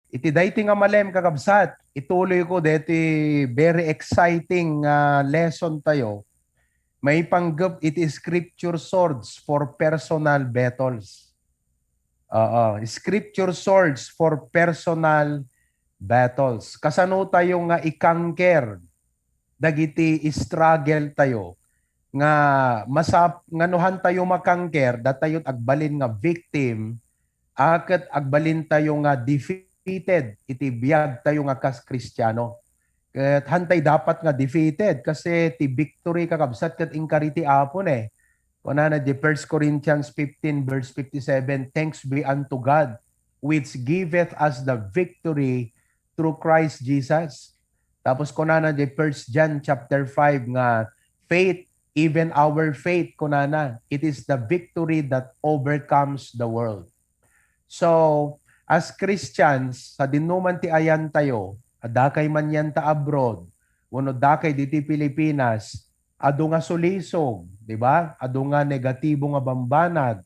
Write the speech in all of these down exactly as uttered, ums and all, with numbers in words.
Iti daytoy nga malem, kakabsat, ituloy ko deti very exciting nga lesson tayo. Maipanggep iti scripture swords for personal battles. Oo, scripture swords for personal battles. Kasano tayo nga i-conquer dagiti struggle tayo nga masap-, nga no han tayo ma-conquer, datayo agbalin nga victim, a ket agbalin tayo nga defeated iti biag tayo nga kas Kristiano. Ket han tay dapat nga defeated, kasi ti victory, kakabsat, ket inkari ti Apo ne. Kunana di First Corinthians fifteen verse fifty-seven, "Thanks be unto God, which giveth us the victory through Christ Jesus." Tapos kunana di First John chapter five nga, "Faith, even our faith," kunana, "it is the victory that overcomes the world." So, as Christians, sadinoman ti ayan tayo, adda kay man yan ta abroad, wenno adda kay diti Pilipinas, adu nga sulisog, di ba? Adu nga negatibo nga bambanag.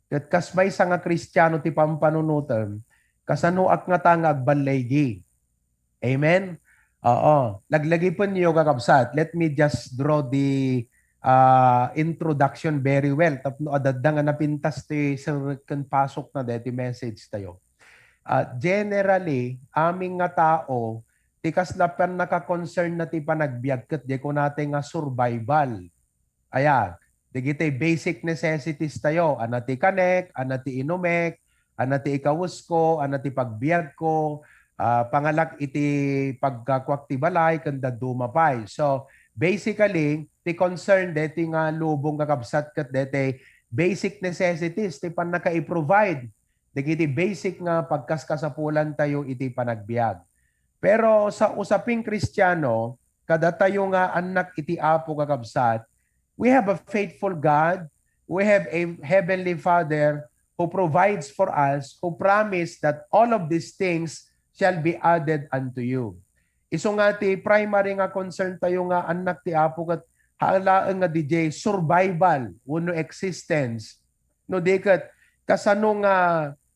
Ket kas maysa nga Kristiano ti pampanunotem, kasanoak ngata nga agballigi? Amen? Oo. Laglagipenyo, kakabsat. Let me just draw the, ah, introduction very well. Tapno adda nga napintas ti sir ken pasok na deti message tayo. Ah, generally, amin nga tao, ti kasla pannaka-concern na ti panagbiag ket di kunatay nga survival. Aya, dagiti basic necessities tayo, ana ti kanek, ana ti inumek, ana ti ikawesko, ana ti pagbiagko, ah, pangalak iti pagkakuak ti balay, ken dadduma pay. So, basically, ti concern deti nga lubong, kakabsat, ket deti basic necessities ti pannaka-i-provide dagiti basic nga pagkaskasapulan tayo iti panagbiag. Pero sa usaping Kristiano, kadatayo nga annak iti Apo, kakabsat, we have a faithful God, we have a heavenly Father who provides for us, who promised that all of these things shall be added unto you. Isu nga ti primary nga concern tayo nga annak ti Apo ket haan laeng nga D J survival wenno existence. No di ket, kasano nga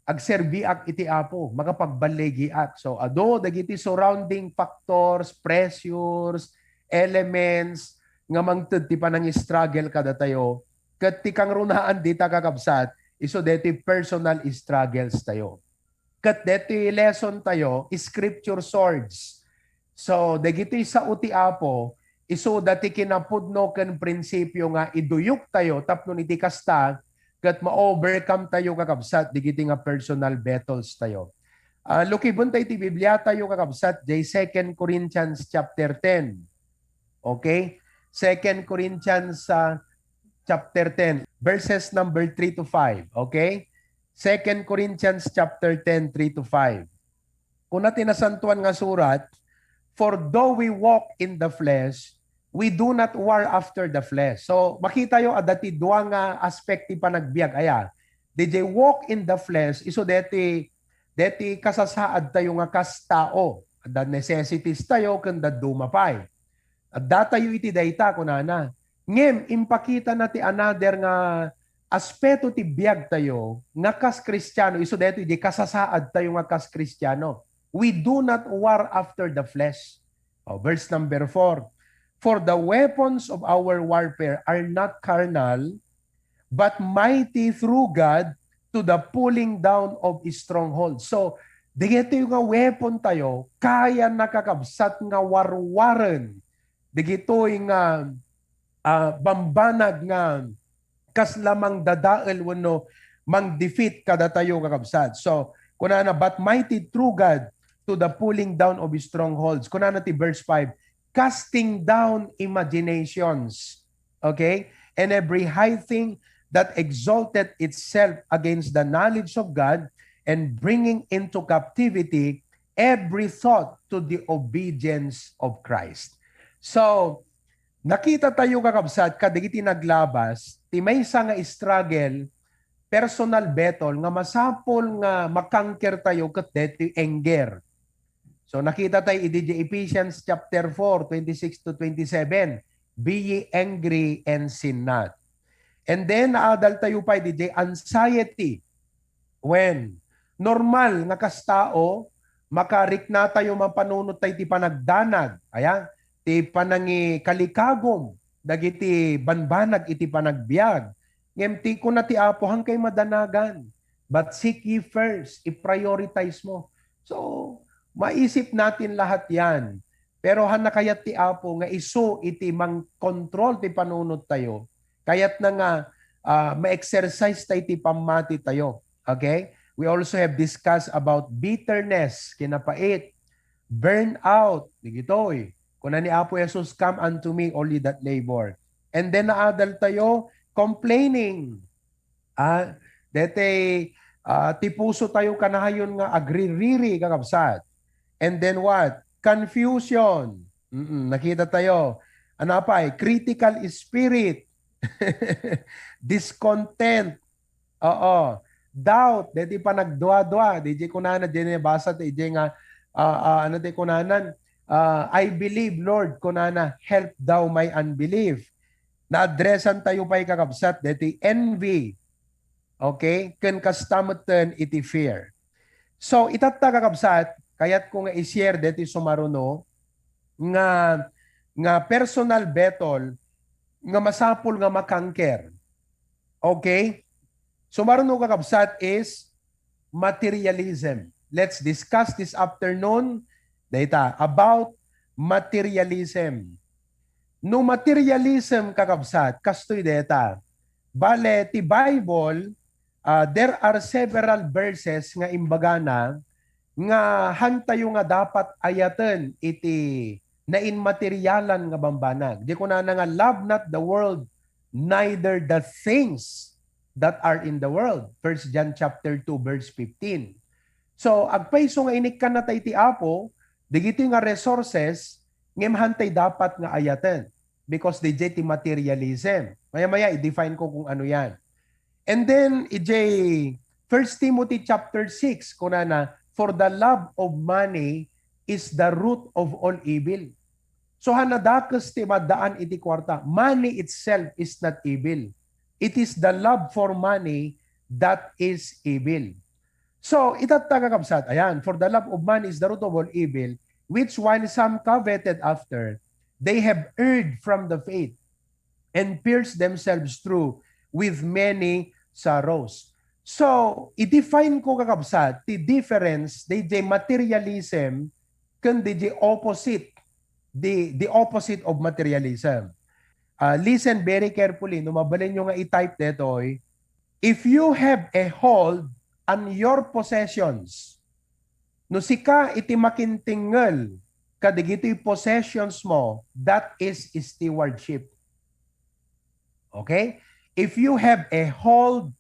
agserbiak iti Apo, makapagballigiak? So, adu dagiti surrounding factors, pressures, elements nga mangted ti panangistruggle kadatayo. Ket ti kangrunaan dita, kakabsat, isu deti personal struggles tayo. Ket deti lesson tayo, scripture swords. So, dagiti sao ti Apo, isu dati kinapudno ken prinsipio nga iduyok tayo tapno iti kasta, ket ma-overcome tayo, kakabsat, dagiti nga personal battles tayo. Ah, lukiben tayo ti Biblia tayo, kakabsat, jay Second Corinthians chapter ten. Okay? Second Corinthians, ah, chapter ten, verses number three to five. Okay? Second Corinthians chapter ten, three to five. Kuna ti Nasantoan nga Surat, "For though we walk in the flesh, we do not war after the flesh." So, makitayo, adda ti dua nga aspect ti panagbiag. Aya, D J, walk in the flesh, isu deti, deti kasasaad tayo nga kas tao. Adda necessities tayo, ken dadduma pay. Adda tayo iti dayta, kunana. Ngem, impakita na ti another nga aspeto ti biag tayo nga kas Kristiano, isu daytoy di kasasaad tayo nga kas Kristiano. We do not war after the flesh. O, verse number four, "For the weapons of our warfare are not carnal, but mighty through God to the pulling down of strongholds." So, dagitoy nga weapon tayo, kaya na, kakabsat, nga warwaren dagitoy nga, ah, bambanag nga kasla mangdadael wenno mang-defeat kadatayo, kakabsat. So, kunana, "But mighty through God to the pulling down of strongholds." Kunana ti verse five, "Casting down imaginations," okay, "and every high thing that exalted itself against the knowledge of God, and bringing into captivity every thought to the obedience of Christ." So, nakita tayo, kakabsat, kadagiti naglabas, ti maysa nga struggle, personal battle, nga masapul nga ma-conquer tayo ket daytoy anger. So, nakita tayo idi di Ephesians chapter four, twenty-six to twenty-seven, "Be ye angry and sin not." And then, naadal tayo pay di anxiety. When normal nga kas tao, makariknatayo man panunot tayo ti panagdanag, aya, ti panangikalikagum dagiti banbanag iti panagbiag. Ngem ti kuna ti Apo, "Hankay madanagan, but seek ye first," i-prioritize mo. So, maisip natin lahat yan. Pero han nakayat ti Apo nga isu iti mangkontrol ti panunot tayo. Kayat na nga ah, ma-exercise tayo ti pammati tayo. Okay? We also have discussed about bitterness, kinapait, burnout, digitoy. Kuna ni Apo Jesus, "Come unto me, all ye that labor." And then naadal tayo, complaining. Ah, dete, ah, ti puso tayo kanayon nga agririri, kakabsat. And then what? Confusion. Mm-mm, nakita tayo. Ano pa? Critical spirit. Discontent. Oo. Doubt. Deti panagdua-dua. Di kunana, di nabasa, di nga, ah, ah, ano di kunanan? Ah, "I believe, Lord," kunana, "help thou my unbelief." Naadresan tayo pay, kakabsat, deti envy. Okay? Ken kasta metten iti fear. So, itatta, kakabsat, kayat ko nga i-share deti sumaruno nga, nga personal battle nga masapul nga makanker. Okay? Sumaruno, kakabsat, is materialism. Let's discuss this afternoon, data, about materialism. No materialism, kakabsat, kastoy deta. Bale, ti Bible, ah, there are several verses nga imbagana nga hantayo nga dapat ayaten iti nainmaterialan nga bambanag. Di kunana nga, "Love not the world, neither the things that are in the world." First John chapter two, verse fifteen. So, agpayso nga inikkanna tayo ti Apo, digitoy nga resources, ngem hantay dapat nga ayaten. Because di ti materialism. Maya-maya, i-define ko kung ano yan. And then, ijay First Timothy chapter six, kunana, "For the love of money is the root of all evil." So, han nadakes ti maddaan iti kuarta. Money itself is not evil. It is the love for money that is evil. So, itatta, kakabsat, ayan, "For the love of money is the root of all evil, which while some coveted after, they have erred from the faith and pierced themselves through with many sorrows." So, i-define ko, kakabsat, ti difference dayjay materialism ken dayjay opposite, the, the opposite of materialism. Ah, listen very carefully, no mabalinyo nga i-type detoy, "If you have a hold on your possessions," no sika iti makintingngel kadigitoy possessions mo, that is stewardship. Okay? "If you have a hold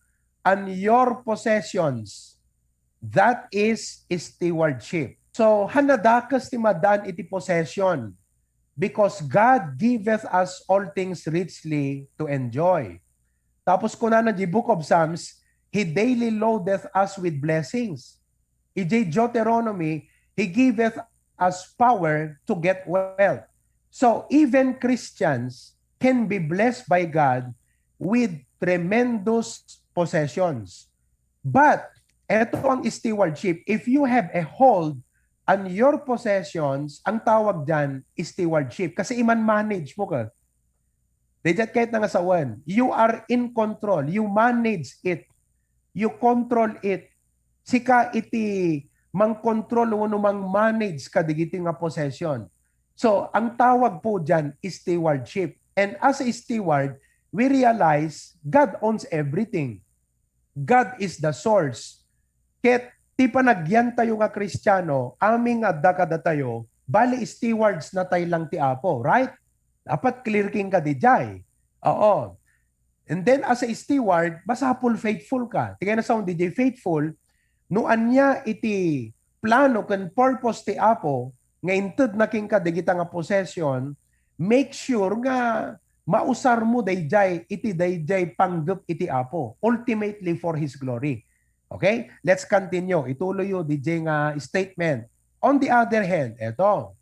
on your possessions, that is stewardship." So, han nadakes ti maddaan iti possession, because God giveth us all things richly to enjoy. Tapos kunana di Book of Psalms, "He daily loadeth us with blessings." Ijay Deuteronomy, "He giveth us power to get wealth." So, even Christians can be blessed by God with tremendous possessions. But, eto ang stewardship. If you have a hold on your possessions, ang tawag dyan, stewardship. Kasi i-manage mo ka. Daydiay ket nga sawen, you are in control. You manage it. You control it. Sika iti mangkontrol wenno mang-manage kadigiti nga possession. So, ang tawag po dyan is stewardship. And as a steward, we realize God owns everything. God is the source. Ket ti panagyantayo nga Kristiano, amin nga adda kadatayo, bali stewards natay lang ti Apo, right? Dapat clear king ka dijay. Oo. And then as a steward, masapul faithful ka. Ti kayatna sawen dijay faithful, no ania iti plano ken purpose ti Apo nga intedna kenka dagita nga possession, make sure nga mausar mo dayjay iti dayjay panggep iti Apo, ultimately for His glory. Okay? Let's continue. Ituloy yo dijay nga statement. On the other hand, eto,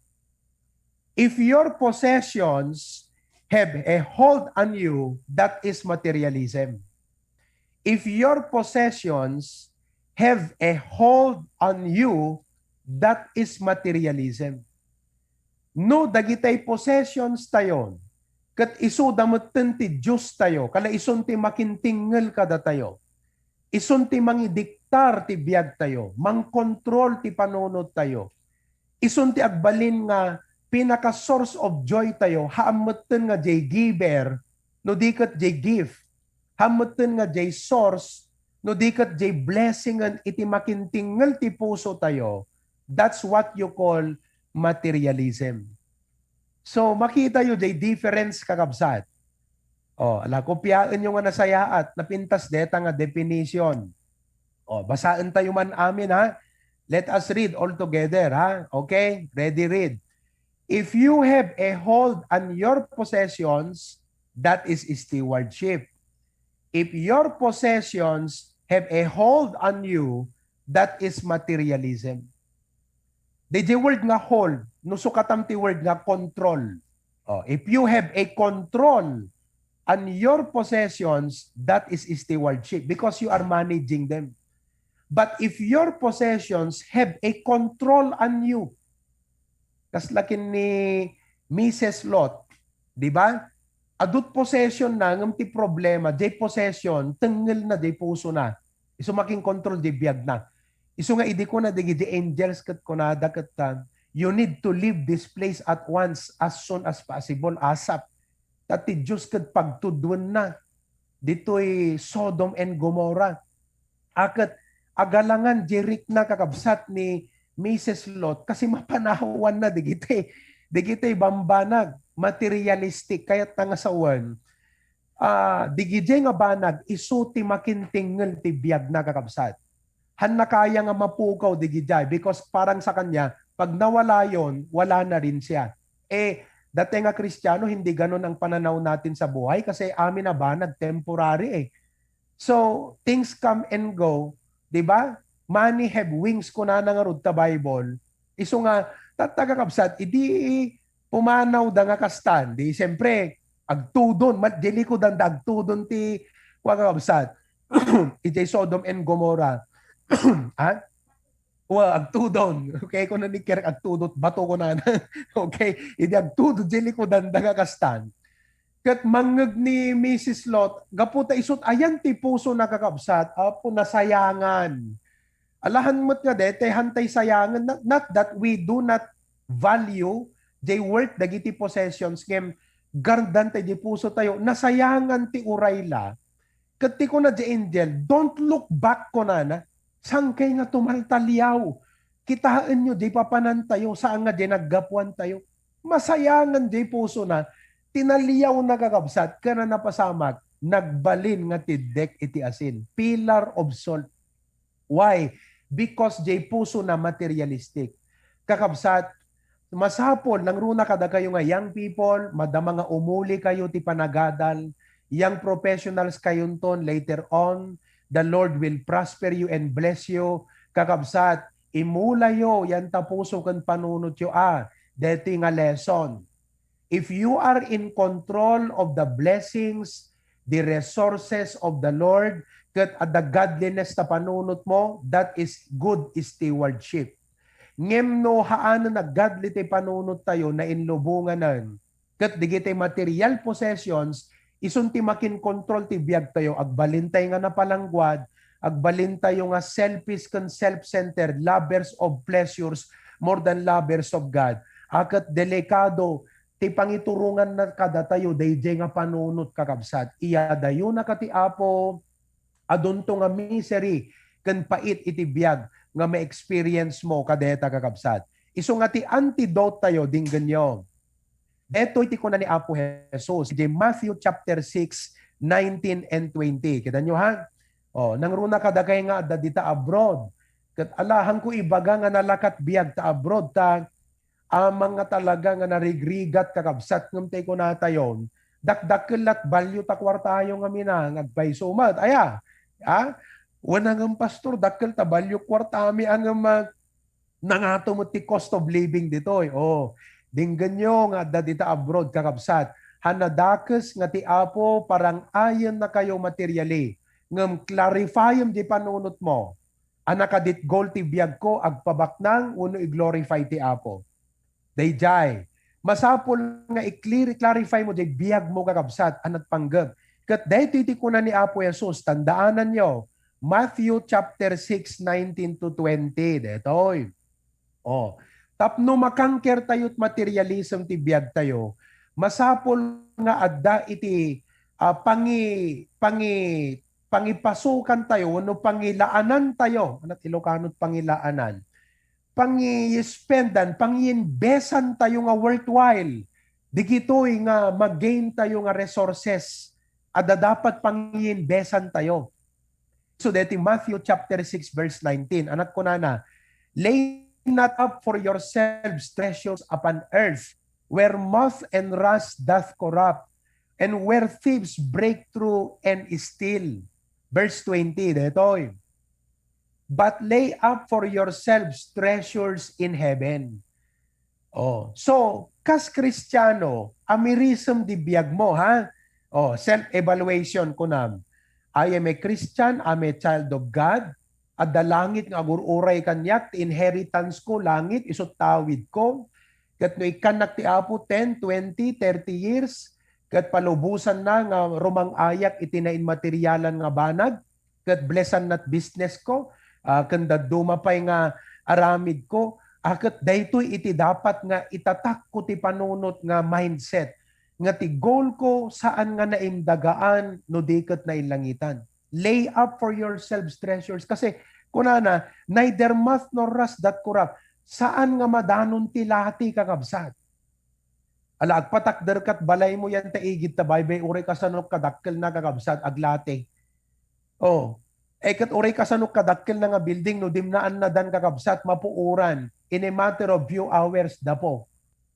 if your possessions have a hold on you, that is materialism. If your possessions have a hold on you, That is materialism. No, dagitay possessions tayo, ket isuda metten ti Dios tayo, kala isun ti makintingngel kadatayo. Isun ti mangidiktar ti biag tayo, mangkontrol ti panunot tayo. Isun ti agbalin nga pinaka source of joy tayo, haan metten nga jay giver, no di ket jay gift. Haan metten nga jay source, no di ket jay blessingen iti makintingngel ti puso tayo. That's what you call materialism. So, makita yo jay difference, kakabsat. Oh, ala, kopiaen yo nga nasayaat, napintas deta nga definition. Oh, basaen tayo man amin, ha? Let us read all together, ha? Okay? Ready, read. If you have a hold on your possessions, that is stewardship. If your possessions have a hold on you, that is materialism. Di, di word nga hold, no sukatam ti word nga control. Oh, if you have a control on your possessions, that is stewardship because you are managing them. But if your possessions have a control on you, kasla ken ni Missus Lot, di ba? Adut possession na, ngem ti problema, jay possession, tengngel na, jay puso na. Isu makin control, jay biag na. Isu nga idi kuna dagiti angels ket kunada ket, ah, "You need to leave this place at once, as soon as possible, ASAP." Ta ti Dios ket pagtudwen na ditoy Sodom and Gomorrah. A ket agalangan jay rikna, kakabsat, ni Missus Lot, kasi mapanawan na dagiti, dagiti bambanag, materialistic, kayat nga sawen, ah, dagiti nga banag, isu ti makintingngel ti biag na, kakabsat. Hanna kaya nga mapukaw dagiti, because parang sa kanya, pag nawala yon, wala na rin siya. Eh, dati nga Kristiyano, hindi ganun ang pananaw natin sa buhay kasi amin na banag, temporary eh. So, things come and go, di ba? Money have wings, kunana ngarud ta Bible. Isu nga, tatta, kakabsat, idi pumanawda nga kastan, di siyempre, agtudon, mat-, di likudan da, agtudon ti, kua, kakabsat, iti Sodom and Gomorrah. Ha? Wa, agtudon. Okay, kuna ni Kirk, agtudot bato, kunana. Okay, idi agtudot, di likudan da nga kastan. Ket mangngeg ni Missus Lot, gapu ta isut ayan ti puso na, kakabsat, Apo, nasayangan. Alahan met nga dete, hantay sayangan, not, not that we do not value the worth dagiti possessions, ngem gardan tay di puso tayo, nasayangan ti uray la. Ket ti kuna di angel, "Don't look back," kunana. Sangkay nga tumaltaliaw. Kitaen yo, di papanan tayo, saan nga di naggapuan tayo. Masayangan di puso na, tinaliaw na, kakabsat, ken napasamak, nagbalin nga tiddek iti asin. Pillar of salt. Why? Because jay puso na materialistic. Kakabsat, masapul, nangruna kadakayo nga young people, madama nga umuli kayo ti panagadal, young professionals kayonton, later on, the Lord will prosper you and bless you. Kakabsat, imulayo yan ta puso ken panunotyo a, deti nga lesson. If you are in control of the blessings, the resources of the Lord, ket adda godliness ta panunot mo, that is good stewardship. Ngem no haanen a godly ti panunot tayo, nainlubonganen, ket digitay material possessions, isun ti makin control ti biag tayo, agbalin tayo nga napalangguad, agbalin tayo nga selfish ken self-centered, lovers of pleasures more than lovers of God. A ket delikado ti pangituronganna kadatayo daydiay nga panunot, kakabsat. Iyadayonaka ti Apo, adunto nga misery ken pait iti biag nga ma-experience mo kadeta, kakabsat. Isu nga ti antidote tayo, dinggenyo. Detoy ti kuna ni Apo Jesus, iti Matthew chapter six, nineteen and twenty. Kitanyo, ha? Oh, nangruna kadakay nga adda dita abroad. Ket alahanko ibaga nga nalakat biag ta abroad ta amang nga talaga nga narigrigat, kakabsat, ngem tay kunatayon, dakdakkel lat balyo ta kuartayo nga mina nga agpayso met. Aya? Ha? Wen a ngem, pastor, dakkel ta balyo kuartami a ngem, ah, nangato met ti cost of living ditoy. Oh, dinggenyo nga adda dita abroad, kakabsat. Hanna dakes nga ti Apo parang-ayennakayo materially. Ngem clarifyem di panunot mo. A nakaditgol ti biagko, agpabaknang wenno i-glorify ti Apo. Daydiay, masapul nga i-clear, i-clarify mo diay biagmo, kakabsat, a nagpanggep. Ket daytoy ti kuna ni Apo Jesus, tandaananyo, Matthew chapter six, nineteen to twenty, daytoy. Oh, tapno makanker tayo ti materialism ti biagtayo, masapul nga adda iti, ah, pangi-, pangi-, pangipasukantayo wenno pangilaanantayo. Ano ti Ilocano ti pangilaanan? Pangi-spendan, pangiinbesantayo nga worthwhile. Digitoy nga mag-gain tayo nga resources a dapat pangiinbesantayo. So, deti Matthew chapter six, verse nineteen, anak kunana, "Lay not up for yourselves treasures upon earth, where moth and rust doth corrupt, and where thieves break through and steal." Verse twenty, detoy, "But lay up for yourselves treasures in heaven." Oh, so, kas Kristiano, amirisem di biag mo, ha? Oh, self-evaluation kunam. I am a Christian, I'm a child of God. Adda langit nga agur-uray kaniak, ti inheritance ko, langit, isu ti tawid ko. Ket no ikkannak ti Apo ten, twenty, thirty years, ket palubosanna nga rumang-ayak iti nainmaterialan nga banag, ket blessanna ti business ko, ah, ken dadduma pay nga aramid ko, ah, ket daytoy iti dapat nga itatakko ti panunot nga mindset, nga ti goal ko saan nga naindagaan no di ket nainlangitan. Lay up for yourselves treasures. Kasi kunana, "Neither moth nor rust doth corrupt." Saan nga madanon ti lati, kakabsat. Ala, agpatakder kat balaymo yan ta igid ta baybay, uray kasano kadakkelna, kakabsat, aglati. Oh, eh, ket uray kasano kadakkelna nga building, no dimnaan na dan, kakabsat, mapuoran. In a matter of few hours, dapo.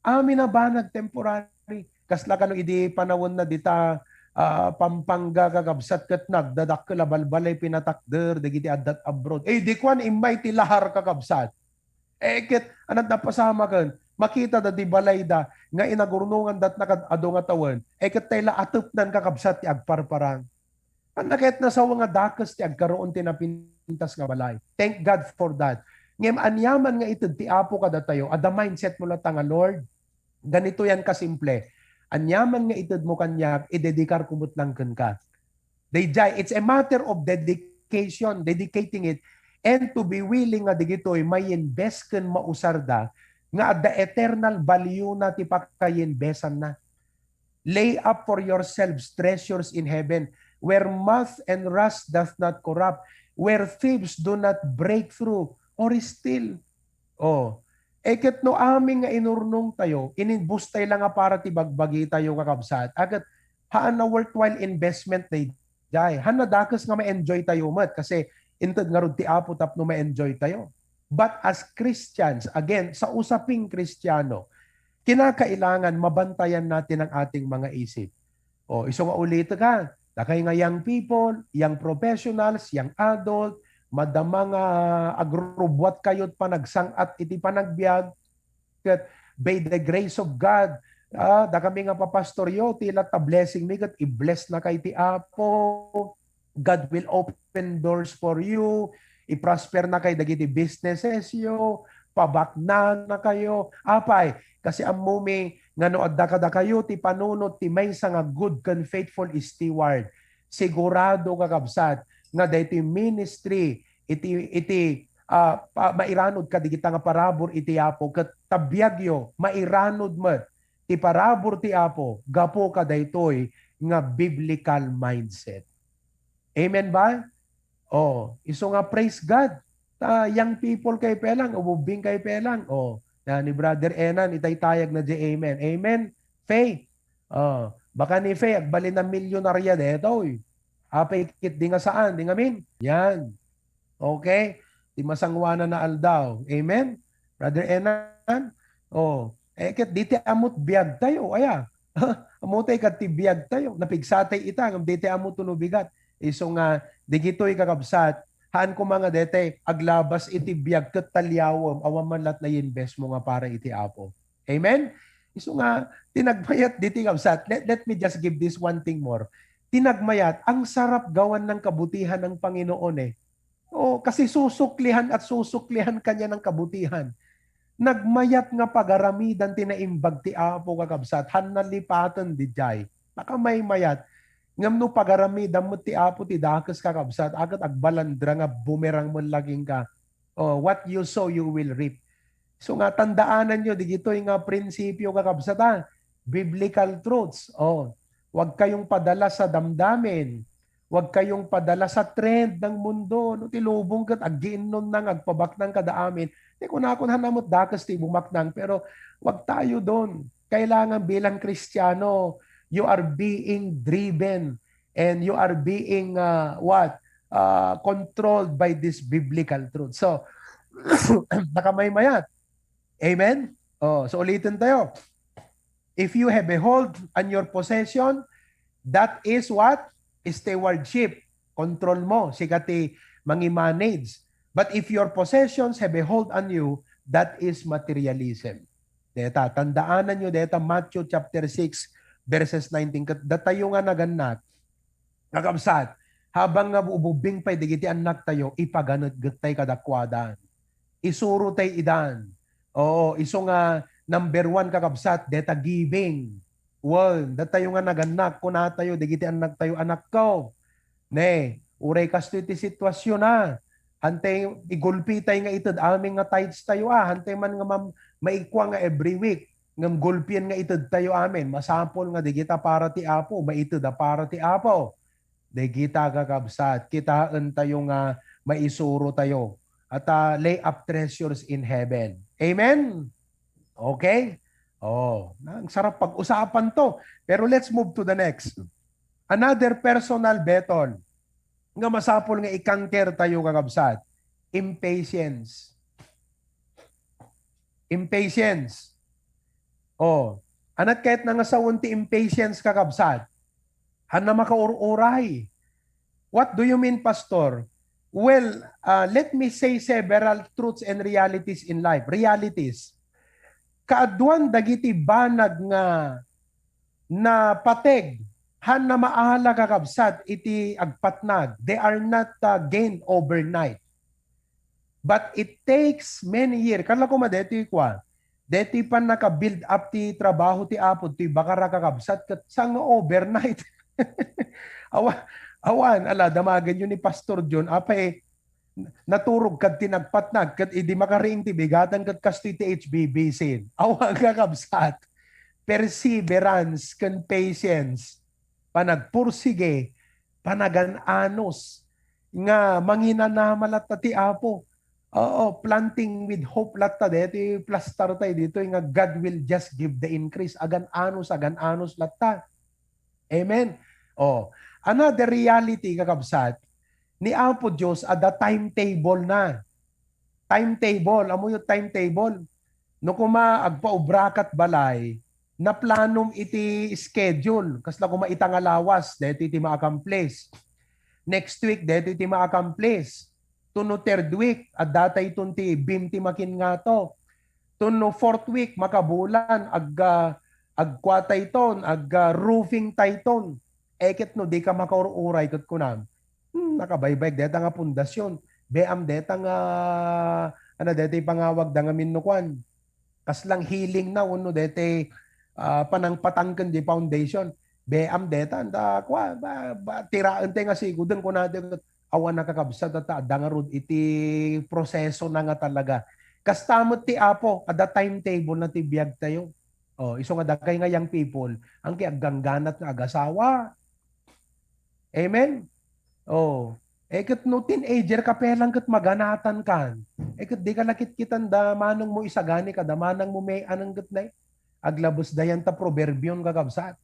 Amin a banag, temporary. Kasla kano idi panawenna dita, ah, Pampanga, kakabsat, ket nagdadakkel a balbalay pinatakder dagiti addat abroad. Eh, di kuan, immay ti lahar, kakabsat. Eh, ket, anat napasamaken, makita da di balay da, nga inagurnongan dat nakad adu nga tawen. Eh, ket tay la atepnan, kakabsat, ti agparparang. Anna ket nasawa nga dakes ti agkaroon ti napintas nga balay. Thank God for that. Ngem aniaman nga ited ti Apo kadatayo, adda mindset mo latta nga, "Lord, ganito yan kasimple. Aniaman nga itedmo kaniak, idedikarko met lang kenka." Daydiay, it's a matter of dedication, dedicating it, and to be willing nga digitoy ma-invest ken mausarda nga adda eternal value na ti pakainbesanna. "Lay up for yourselves treasures in heaven, where moth and rust doth not corrupt, where thieves do not break through or steal." Oh, eh, ket no amin nga inurnong tayo, ininbus tayo la nga para ti bagbagi tayo, kakabsat, aket haan a worthwhile investment daydiay. Haan a dakes nga ma-enjoy tayo met, kasi inted ngarud ti Apo tapno ma-enjoy tayo. But as Christians, again, sa usaping Kristiano, kinakailangan mabantayan natin ang ating mga isip. O, isu nga ulitek, ha, dakay nga young people, young professionals, young adult, madama nga agrubbuat kayo ti panagsang-at iti panagbiag, ket by the grace of God, ah, dakami nga papastoryo, ti latta blessing mi, ket i-bless na kay ti Apo. God will open doors for you. I-prosper na kay dagiti businesses yo. Pabaknang na kayo. Apay, kasi ammomi nga no adda kadakayo ti panunot ti maysa nga good ken faithful steward, sigurado, kakabsat, nga daytoy ministry iti, iti, ah, pa-, mairanod kadigita nga parabur iti Apo, ket ta biagyo mairanod met ti parabur ti Apo gapu kadaytoy nga biblical mindset. Amen ba? Oh, isu nga praise God. Ta young people kay pelang, ubing kay pelang. Oh, na ni Brother Enan, itaytayag na di amen. Amen? Faith. Oh, baka ni Faith, agbalin na milyonarya detoy. Apay ket di nga saan, di nga amin. Yan. Okay? Ti masanguanan a aldaw. Amen? Brother Enan? Oh, eh, ket di ti amot biag tayo, aya. Ammo tay ket ti biag tayo. Napigsatay ita, ngem di ti ammo no bigat. Isu nga, digitoy kakabsat, haan koma nga dete, aglabas iti biag ket taliawem, awan man lat na invest mo nga para iti Apo. Amen? Isu nga, tinagmayat diti kabsat. Let, let me just give this one thing more. Tinagmayat, ang sarap gawan ng kabutihan ng Panginoon eh. O, kasi susuklian at susuklian kanian ng kabutihan. Nagmayat nga pagaramidan ti naimbag ti Apo, kakabsat, han nalipaten didiay. Nakamaymayat. Ngem no pagaramidam met ti Apo ti dakes, kakabsat, aket agbalandra nga bumerang met la kenka. Oh, what you sow, you will reap. So nga, tandaanan nyo, digitoy nga prinsipyo, kakabsat, ha? Biblical truths. Oh, wag kayong padala sa damdamin. Wag kayong padala sa trend ng mundo. No, ti lubong ket aggiinnon na nga agpabaknang kada amin. Ti kunakon, han met dakes ti bumaknang, pero wag tayo doon. Kailangan bilang Kristiyano, you are being driven and you are being, uh, what? Uh, controlled by this biblical truth. So, nakamaymayat. Amen? Oh, so ulitin tayo. If you have a hold on your possession, that is what? Stewardship. Control mo. Sika ti mangi-manage. But if your possessions have a hold on you, that is materialism. Deta, tandaanan nyo deta Matthew chapter six, verses nineteen. Ket datayo nga nagannak, kakabsat, habang nga ububing pay dagiti annak tayo, ipaganetget tay kadakuada. Isuro tay idan. Oo, isu nga number one, kakabsat, deta giving. Well, datayo nga nagannak, kunatayo, dagiti annak tayo, "Anakko, ne, uray kastoy ti situasyon, a. Hantay igulpi tay nga ited amin nga tithes tayo, a. Hantay man nga mam-, maikwa nga every week, ngem gulpien nga ited tayo amin. Masapul nga digita para ti Apo, maited a para ti Apo." Dagita, kakabsat, kitaen tayo nga maisuro tayo. At, ah, lay up treasures in heaven. Amen? Okay? Oh, ang sarap pag-usapan to. Pero let's move to the next. Another personal battle nga masapul nga i-conquer tayo, kakabsat. Impatience. Impatience. Oh, anat kayat na nga sawen ti impatience, kakabsat? Hanna makaur-uray. What do you mean, Pastor? Well, uh, let me say several truths and realities in life. Realities. Kaaduan dagiti banag nga napateg, hanna maala, kakabsat, iti agpatnag. They are not, uh, gained overnight. But it takes many years. Kala ko ma, detoy kua, detoy pannaka-build up ti trabaho ti Apo, ti bakara, kakabsat, ket saan nga overnight. Awa-, awan, ala, damagen yo ni Pastor John, apay, naturog kad ti nagpatnag, ket idi makariing ti bigatan, ket kastoy ti H B B sin. Awan, kakabsat. Perseverance ken patience, panagpursige, panagan-anus, nga manginanama latta ti Apo. Oo, planting with hope latta. Deti plastar tayo dito nga God will just give the increase. Agan-anus, agan-anus latta. Amen? Oh, another reality, kakabsat, ni Apo Dios, adda timetable na. Timetable, amo yung timetable. No kuma, agpaobrakat balay, naplanom iti schedule. Kasla kuma ita nga lawas, deti ti ma-accomplish. Next week, deti ti ma-accomplish. Tuno third week, adda tayton ti beam ti makin ngato. Tuno fourth week, makabulan, ag, ah, agkua tayton, ag, ah, roofing tayton. Eket no, di ka makaur-uray, ket kunam, hmm, nakabaybayag deta nga pundasyon. Beam deta nga, ano, deta ipangawag da nga minnukuan. Kaslang healing na, uno deta, ah, panangpatangken di foundation. Beam deta, anda, kwa, ba, ba, tiraen te nga siguden, kuna de, awan nakakabsat, ta, adda nga rod iti proseso na nga talaga. Kasta met ti Apo, adda timetable na ti biag tayo. Oh, isu nga dakay nga young people, angki aggangganat nga agasawa. Amen? Oh. Eh, ket no teenager ka, pelang ket maganatan kan. Eh, ket di ka nakitkitan da manang mo isagani ka, da manang mo may anang ket nay. Aglabes dayan ta proverbion, kakabsat.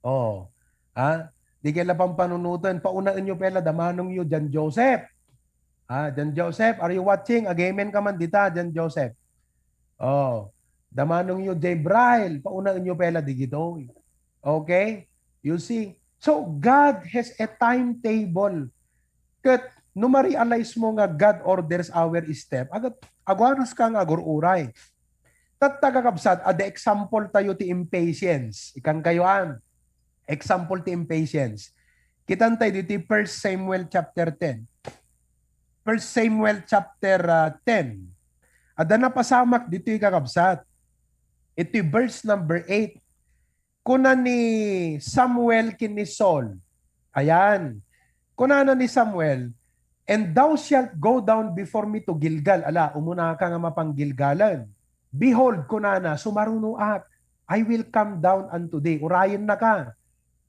Oh. Ha? Di kay la pampanunoten, paunaen yo pela da manang yo, John Joseph. Ah, John Joseph, are you watching? Ag-amen ka man dita, John Joseph. Oh, da manang yo, Jay Braille, paunaen yo pela digitoy. Okay? You see? So, God has a timetable. Ket, no ma-realize mo nga God orders our step, agat, aguanos ka nga agur-uray. Tatta, kakabsat, adda example tayo ti impatience. Ikan kayo an. Example ti impatience. Kitan tayo dito, First Samuel chapter ten. First Samuel chapter, ah, ten. Adda napasamak ditoy, kakabsat. Itoy verse number eight. Kuna ni Samuel ken ni Saul. Ayan. Kunana ni Samuel, "And thou shalt go down before me to Gilgal." Ala, umunaka nga mapanggilgalan. "Behold," kunana, "sumarunoak. I will come down unto thee." Urayennaka.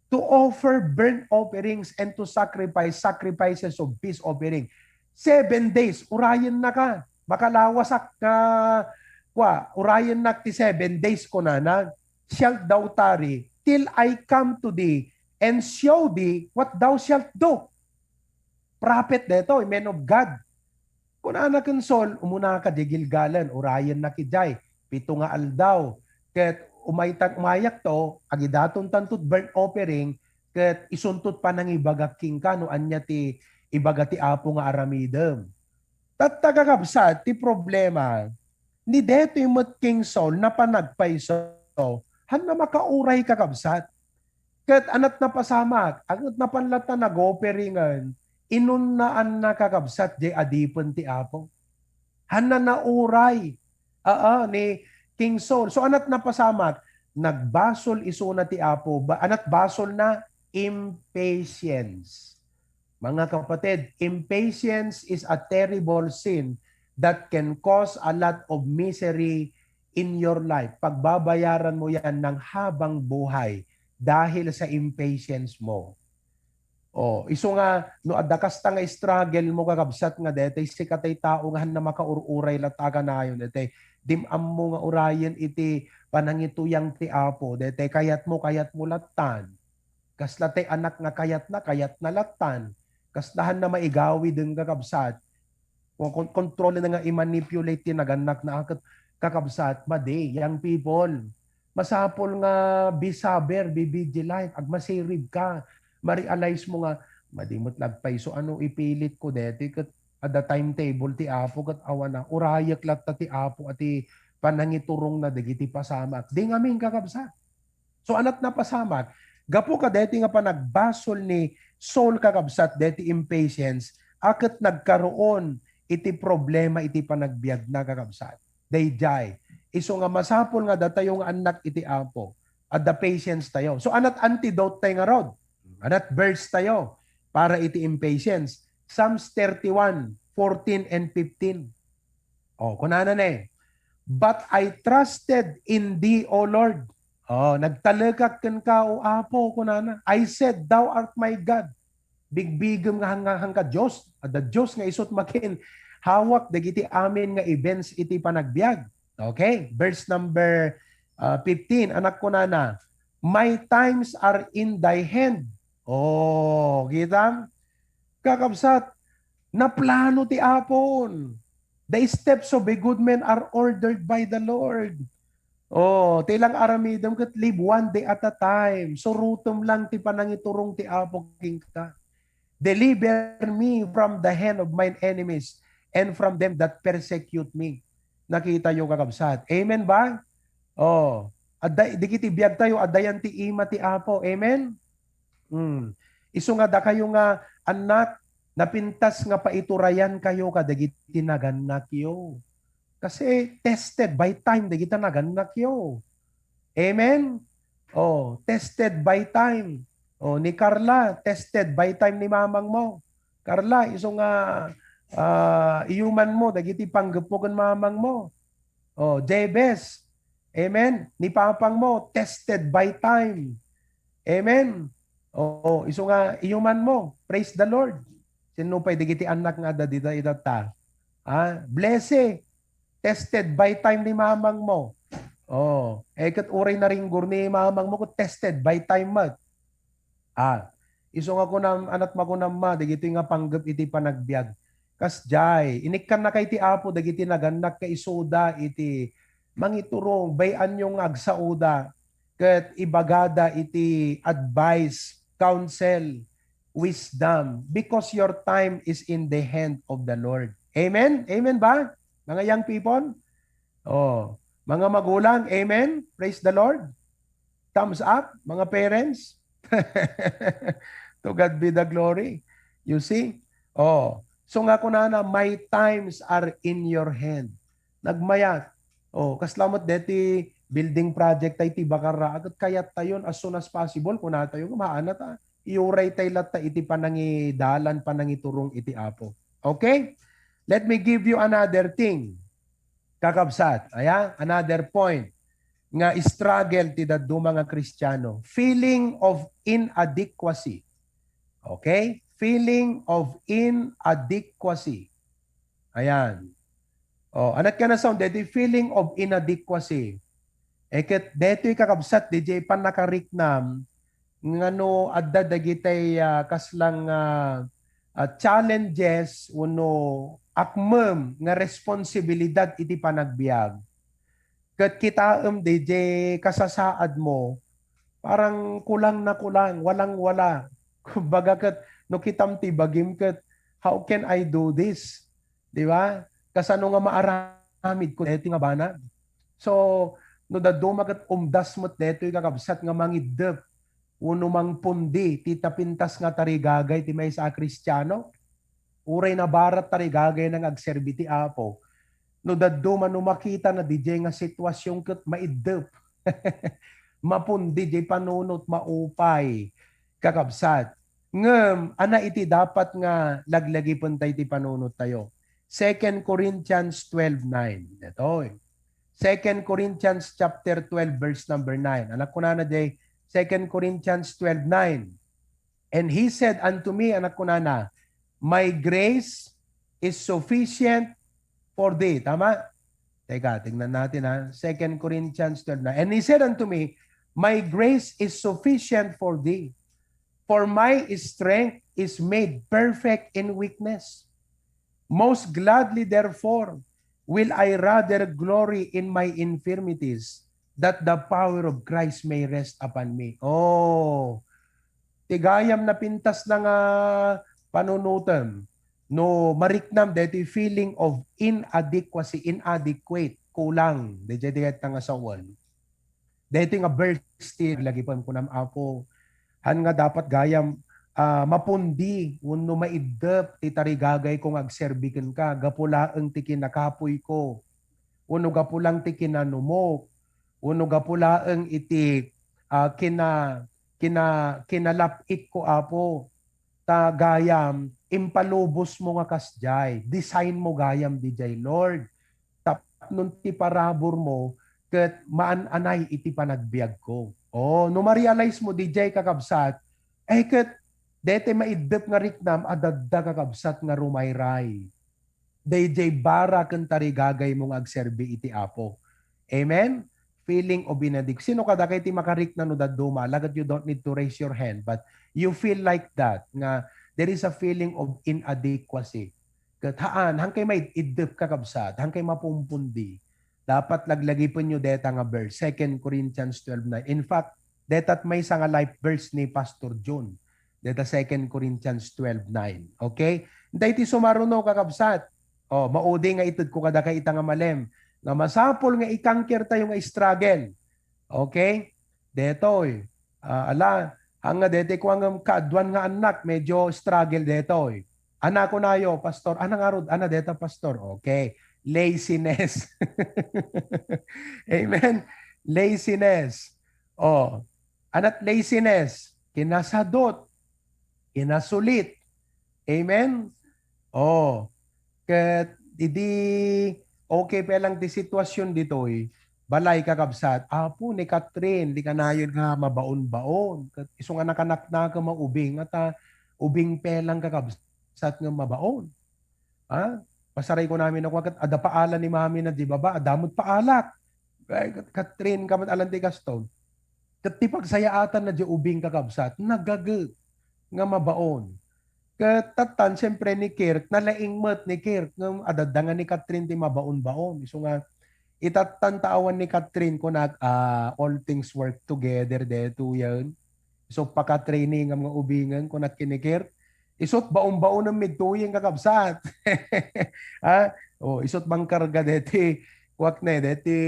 "To offer burnt offerings and to sacrifice sacrifices of peace offering." Seven days, urayennaka. Makalawasak nga, kwa, urayennak ti seven days, kunana. "Shalt thou tarry till I come to thee and show thee what thou shalt do." Prophet daytoy, man of God. Kunana ken Saul, "Umunaka diay Gilgalan, urayennak idiay pito nga aldaw. Ket umaytak, umayakto, agidaton tanto burnt offering, ket isunto panangibagak kenka no ania ti ibaga ti Apo nga aramidem." Tatta, kakabsat, ti problema, ni detoy met King Saul, napan nagpayso, hanna makauray, kakabsat. Ket anat napasamak, anat napan latta nag-offeringan, inunnaanna, kakabsat, diay adipen ti Apo. Hanna nauray, aa, ni King Saul. So, anat napasamak, nagbasol isuna ti Apo. Ba, anat basolna? Impatience. Mga kapatid, impatience is a terrible sin that can cause a lot of misery in your life. Pagbabayaran mo yan ng habang buhay dahil sa impatience mo. Oh, isu nga, no adda kasta nga struggle mo, kakabsat, nga detoy sika tay tao nga hanna makaur-uray latta kanayon, detoy dim-am mo nga urayen iti panangituyang ti Apo, detoy kayat mo, kayat mo lattan. Kasla tay anak nga kayatna, kayatna lattan. Kasla hanna maigawiden, kakabsat. Kon-, kon-, kontrolna nga i-manipulate ti nagannakna, ket, kakabsat, madi, young people. Masapul nga be sober, be vigilant, agmasirib ka. Ma-realize mo nga, madi met nagpayso, ano ipilit ko deti, ket adda timetable ti Apo, ket awana, urayek latta ti Apo, a ti panangiturongna dagiti pasamak. Di ngamin, kakabsat. So, anat napasamak, gapu kadeti nga panagbasol ni Saul, kakabsat, deti impatience, a ket nagkaroon iti problema iti panagbiagna, kakabsat. Daydiay. Isu nga masapul nga datayo nga annak iti Apo, adda patience tayo. So, anat antidote tayo ngarud? Anat verse tayo para iti impatience? Psalms thirty-one, fourteen and fifteen. Oh, kunana ne, "But I trusted in thee, O Lord." Oh, "Nagtalekak kenka, O Apo," kunana. "I said, 'Thou art my God.'" Bigbigem nga hang-, hangka Dios. Adda Dios nga isut makin hawak dagiti amin nga events iti panagbiag. Okay, verse number, uh, fifteen. Anat kunana, "My times are in thy hand." Oh, kita? Kakabsat, naplano ti Apon. "The steps of a good man are ordered by the Lord." Oh, ti lang aramidem ket live one day at a time. Surotem lang ti panangiturong ti Apo kenka. "Deliver me from the hand of mine enemies and from them that persecute me." Nakitayo, kakabsat. Amen ba? Oh, adda, dagiti biag tayo, adda yan ti ima ti Apo. Amen? Hmm. Isu nga dakayo nga annak, napintas nga paiturayan kayo kadagiti nagannakyo. Kasi tested by time dagiti nagannakyo. Amen? Oh, tested by time. Oh, ni Carla, tested by time ni mamang mo. Carla, isu nga, ah, iyuman mo dagiti panggepmo ken mamang mo. Oh, Jebes. Amen. Ni papang mo, tested by time. Amen. Oh, isu nga iyuman mo. Praise the Lord. Sino pay dagiti annak nga adda dita itatta? Ah, Blessy, tested by time ni mamang mo. Oh, eh, ket uray naringgor ni mamang mo, ket tested by time met. Ah, isu nga kunam, anat makunam ma, dagitoy nga panggep iti panagbiag. Kasdiay, inikkannaka iti Apo dagiti nagannak nga isuda iti mangiturong, bay-anyo nga agsaoda, ket ibagada iti advice, counsel, wisdom, because your time is in the hand of the Lord. Amen? Amen ba? Mga young people? Oh, mga magulang, amen? Praise the Lord. Thumbs up, mga parents. To God be the glory. You see? Oh, So nga kunana, "My times are in your hand." Nagmayat. Oh, kasla met deti building project tay ti Bacarra, ket kayattayon as soon as possible, kunatayo nga maanat, ah, iuray tay latta iti panangidalan, panangiturong iti Apo. Okay? Let me give you another thing. Kakabsat, aya, another point nga struggle ti dadduma nga Kristiano, feeling of inadequacy. Okay? Feeling of inadequacy. Ayan. Oh, anat ka na sound, deti feeling of inadequacy. Eh, ket detoy kakabsat, D J, panakariknam, nga no adda dagitay, ah, kaslang, ah, ah, challenges wenno akmem nga responsibilidad iti panagbiag, ket kitaem D J kasasaad mo, parang kulang na kulang, walang wala. Kumbaga ket no kitam ti bagim ket, "How can I do this?" Di ba? Kasano nga maaramid ko deti nga banag? So, no dadduma ket umdas met detoy kakabsat nga mangiddep wenno mangpundi ti tapintas nga tarigagay ti maysa a Kristiano, uray nabarat tarigagayna nga agserbi ti Apo, no dadduma, no makitana D J nga sitwasyon ket maiddep. Mapundi diay panunot, maupay, kakabsat. Ngem, ana iti dapat nga laglagipen tay ti panunot tayo? Second Corinthians twelve nine. Detoy. Second Corinthians chapter twelve, verse number nine. Anak kunana diay, Second Corinthians twelve nine. "And he said unto me," anak kunana, "My grace is sufficient for thee." Tama? Teka, tingnan natin, ha. Second Corinthians twelve nine. "And he said unto me, My grace is sufficient for thee, for my strength is made perfect in weakness. Most gladly, therefore, will I rather glory in my infirmities, that the power of Christ may rest upon me." Oh, ti gayam napintas na nga panunutem, no mariknam deti feeling of inadequacy, inadequate, kulang, deti, deti nga sawen. Daytoy nga verse ti lagipem, kunam, Apo, han nga dapat gayam, ah, mapundi wenno maiddep ti tarigagayko nga agserbi kenka gapu laeng ti kinakapuyko, wenno gapu laeng ti kinanumok, wenno gapu laeng iti, ah, kina-, kina-, kinalap-itko, Apo. Ta gayam, impalubosmo nga kasdiay. Design mo gayam didiay, Lord. Tapno ti paraburmo ket maan-anay iti panagbiagko. Oh, no ma-realize mo didiay, kakabsat, ay ket daytoy maiddep nga riknam a dadda, kakabsat, nga rumayray daydiay bara ken tarigagaymo nga agserbi iti Apo. Amen? Feeling of inadequacy. Sino kadakayo ti makarikna no dadduma? Laket, you don't need to raise your hand, but you feel like that, nga there is a feeling of inadequacy. Ket haan, han kay maiddep, kakabsat, han kay mapumpundi. Dapat laglagipenyo deta nga verse, Second Corinthians twelve nine. In fact, deta maysa nga life verse ni Pastor John. Deta Second Corinthians twelve nine. Okay? Daytoy sumaruno, kakabsat. Oh, maudi nga itedko kadakayo ita nga malem, nga masapul nga i-conquer tayo nga struggle. Okay? Detoy. Ah, ala, haan nga detoy, kuan, ngem kaaduan nga annak, medyo struggle detoy. Ana kunayo, Pastor. Ana ngarud, ana deta, Pastor. Okay. Laziness. Amen. Laziness. Oh, anat laziness, kinasadut, kinasulit. Amen? Oh, ket idi okay pa lang ti sitwasyon ditoy, balay, kakabsat, Apo, ni Catherine, di kanayon nga mabaon-baon. Ket isu nga nakanaknakem a ubing, ata ubing pa lang, kakabsat, nga mabaon. Ha? Pasarayko namin a kuan, ket adda paala ni mami na di baba, adda met paalak. Ay, Kat-, Catherine, kamat alan ti kasto. Ket ti pagsayaatanna di ubing, kakabsat, nagaget nga mabaon. Ket tattan, siempre, ni Kirk, nalaing met ni Kirk, ngem adda nga ni Catherine ti mabaon-baon. Isu nga, itattan ta awan ni Catherine, kunak, ah, all things work together detoyen. Isu paka-training nga ubingen, kunak ken ni Kirk. Isut baon-baonem midtoyen, kakabsat. Ha? Oh, isut mangkarga deti, kuak ne, deti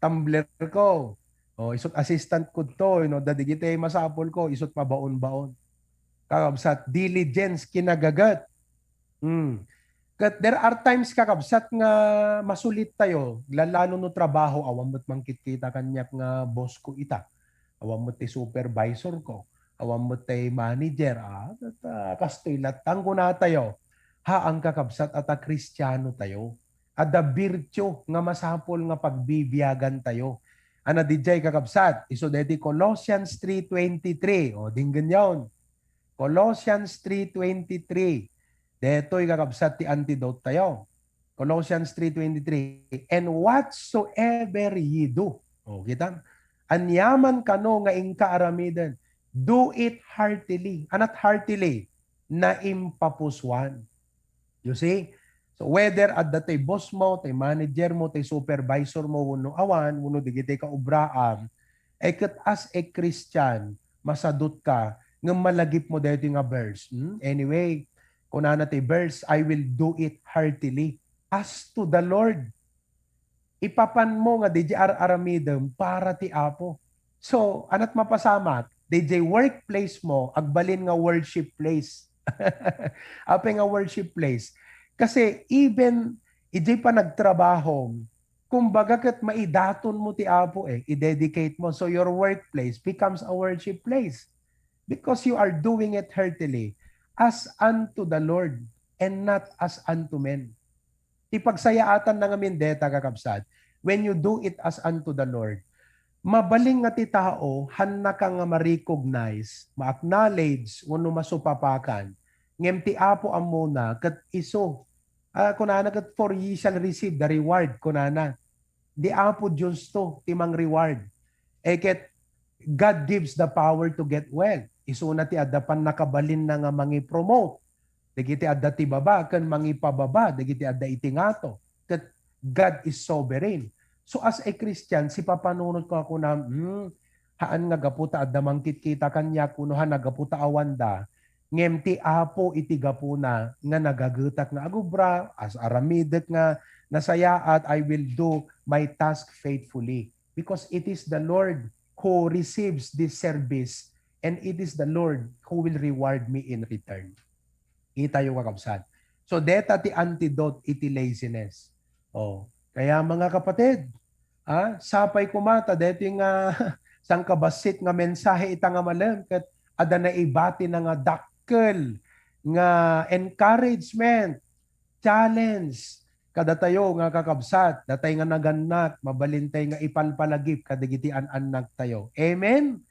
tumbler ko. Oh, isut assistant ko to, you know, dagiti masapul ko, isut mabaon-baon. Kakabsat, diligence, kinagaget. Hmm. Ket there are times, kakabsat, nga masulit tayo, lalo no trabaho, awan met mangkitkita kaniak nga boss ko ita. Awan met ti supervisor ko. Awan met ti manager. Ah, ket, ah, kastoy latta, kuna tayo. Haan, kakabsat, a ta Kristiano tayo. Adda virtue nga masapul nga pagbibiagan tayo. Ano diay, kakabsat? Isu deti Colossians three twenty-three. O, denggenyon. Colossians three twenty-three. Detoy, kakabsat, ti antidote tayo. Colossians three twenty-three, "And whatsoever ye do," o, kita? "Aniaman kano nga inka aramiden, do it heartily." Anat heartily? Naimpapusuan. You see? So whether adda tay boss mo, tay manager mo, tay supervisor mo, wenno awan, wenno digiti kaubraam, ay ket as a Christian, masadut ka, ngem malagip mo daytoy nga verse. Hmm? Anyway, kunana ti verse, "I will do it heartily as to the Lord." Ipapan mo nga diay ar-aramidem para ti Apo. So, anat mapasamak, diay workplace mo, agbalin nga worship place. Apay nga worship place? Kasi even idiay panagtrabaho, kumbaga ket maidaton mo ti Apo eh, i-dedicate mo. So your workplace becomes a worship place because you are doing it heartily as unto the Lord and not as unto men. Ti pagsayaatan na ngamin deta, kakabsat, when you do it as unto the Lord, mabalin nga ti tao, hannaka nga ma-recognize, ma-acknowledge, wenno masupapakan, ngem ti Apo ammona, ket isu, ah, kunana ket, "For ye shall receive the reward," kunana. Di Apo Diosto ti mang-reward. Eh, ket God gives the power to get wealth. Isuna ti adda pannakabalinna nga mangi-promote. Dagiti adda ti baba ken mangipababa dagiti adda iti ngato. Ket God is sovereign. So as a Christian, sipapanunot ko a kunam, hmm, haan nga gapu ta adda mangkitkita kaniak wenno haan a gapu ta awanda, ngem ti Apo iti gapuna nga nagagetak nga agubra, as aramidek nga nasayaat, I will do my task faithfully. Because it is the Lord who receives this service and it is the Lord who will reward me in return. Kitayo, kakabsat. So, deta ti antidote iti laziness. Oh, kaya, mga kapatid, ah, sapay koma ta detoy nga sangkabassit nga mensahe ita nga malem ket adda naibatina nga dakkel nga encouragement, challenge kadatayo nga kakabsat, datay nga nagannak, mabalintay nga ipalpalagip kadagiti an-annaktayo. Amen?